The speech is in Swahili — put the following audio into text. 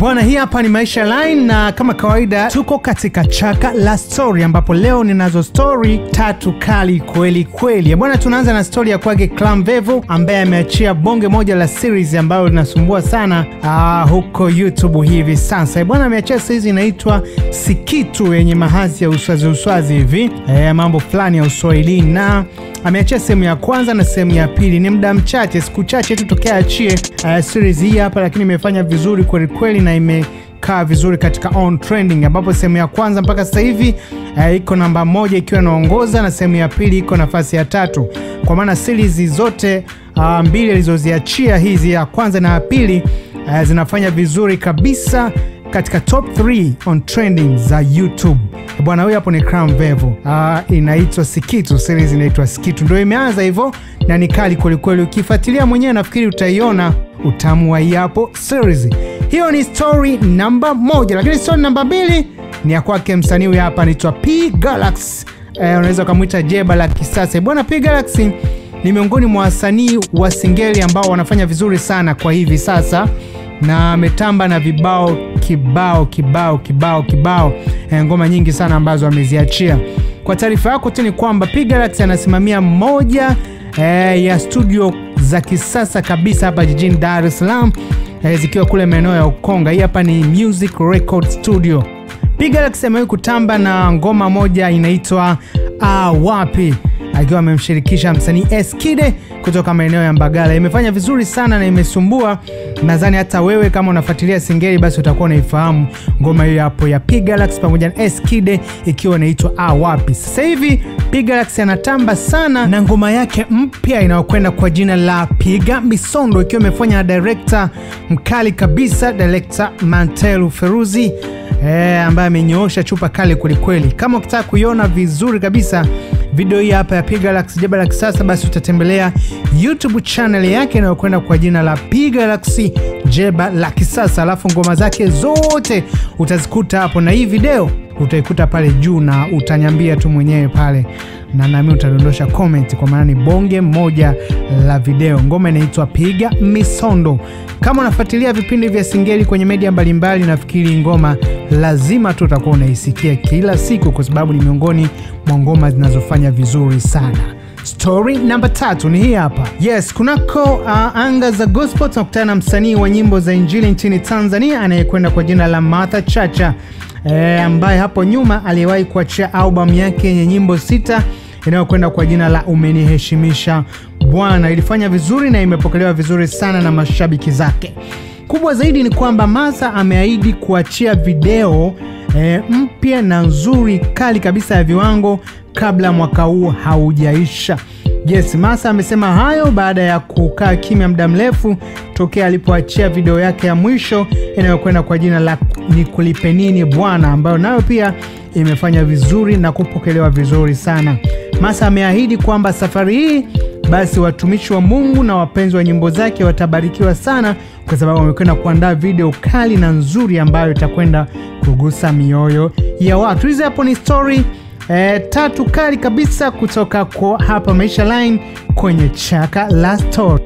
Bwana, hii hapa ni Maisha Line na kama kawaida tuko katika chaka la story, ambapo leo ninazo story tatu kali kweli kweli. Bwana, tunaanza na story ya kwake Clamvevo ambaye ameachia bonge moja la series ambayo linasumbua sana huko YouTube hivi sasa. Bwana, ameachia series inaitwa Sikitu yenye mahazi ya uswazi uswazi hivi, mambo fulani ya Uswahili, na ameachia sehemu ya kwanza na sehemu ya pili. Ni muda mchache, siku chache tu tokea achie series hii hapa, lakini imefanya vizuri kweli kweli na imekaa vizuri katika on trending, ambapo sehemu ya kwanza mpaka sasa hivi iko namba 1 ikiwa inaongoza na sehemu ya pili iko nafasi ya 3. Kwa maana series zote mbili alizoziachia hizi, ya kwanza na ya pili, zinafanya vizuri kabisa katika top 3 on trending za YouTube. Bwana, huyu hapo ni Clamvevo. Inaitwa Sikitu, series inaitwa Sikitu. Ndio imeanza hivyo na ni kali kweli kweli. Ukifuatilia mwenyewe nafikiri utaiona utamu wa hapo series. Hiyo ni story namba 1, lakini story namba 2 ni ya kwake msanii huyu hapa anaitwa P Galaxy. Unaweza kumuita Jeba la kisasa. Bwana, P Galaxy ni miongoni mwa wasanii wa singeli ambao wanafanya vizuri sana kwa hivi sasa, na ametamba na vibao kibao kibao kibao kibao, ngoma nyingi sana ambazo ameziachia. Kwa taarifa yako tu ni kwamba P Galaxy anasimamia moja ya studio za kisasa kabisa hapa jijini Dar es Salaam, zikiwa kule maeneo ya Ukonga. Hii hapa ni Music Record Studio. P Galaxy amewahi kutamba na ngoma moja inaitwa Wapi, akiwa amemshirikisha msanii Eskide kutoka maeneo ya Mbagala. Imefanya vizuri sana na imesumbua. Nadhani hata wewe kama unafuatilia singeli basi utakuwa unaifahamu ngoma hiyo hapo ya P Galaxy pamoja na Eskide ikiwa inaitwa Wapi. Sasa hivi P Galaxy anatamba sana na ngoma yake mpya inayokwenda kwa jina la Piga Misondo, ikiwa imefanya na director mkali kabisa, director Mantelu Feruzi, ambaye amenyoosha chupa kali kweli. Kama ukitaka kuiona vizuri kabisa video hii hapa ya P Galaxy Jeba la kisasa, basi utatembelea YouTube channel yake inayokwenda kwa jina la P Galaxy Jeba la kisasa, alafu ngoma zake zote utazikuta hapo, na hii video utaikuta pale juu na utanyambia tu mwenyewe pale, na nami utadondosha comment, kwa maana ni bonge moja la video. Ngoma inaitwa Piga Misondo. Kama unafuatilia vipindi vya singeli kwenye media mbalimbali, nafikiri ngoma lazima tu utakuwa unaisikia kila siku, kwa sababu ni miongoni mwa ngoma zinazofanya vizuri sana. Story namba 3 ni hii hapa. Yes, kunako anga za gospel tunakutana na msanii wa nyimbo za injili nchini Tanzania anayekwenda kwa jina la Martha Chacha, ambaye hapo nyuma aliwahi kuachia album yake yenye nyimbo 6 inayokwenda kwa jina la Umeniheshimisha Bwana. Ilifanya vizuri na imepokelewa vizuri sana na mashabiki zake. Kubwa zaidi ni kwamba Martha ameahidi kuachia video mpya na nzuri kali kabisa ya viwango kabla mwaka huu haujaisha. Yes, Martha amesema hayo baada ya kukaa kimya muda mrefu tokea alipoachia video yake ya mwisho inayokwenda kwa jina la Nikulipe Nini Bwana, ambayo nayo pia imefanya vizuri na kupokelewa vizuri sana. Martha ameahidi kwamba safari hii basi watumishi wa Mungu na wapenzi wa nyimbo zake watabarikiwa sana, kwa sababu wamekwenda kuandaa video kali na nzuri ambayo itakwenda kugusa mioyo ya watu. Hizi hapo ni story 3 kali kabisa kutoka kwa hapa Maisha Line kwenye chaka la story.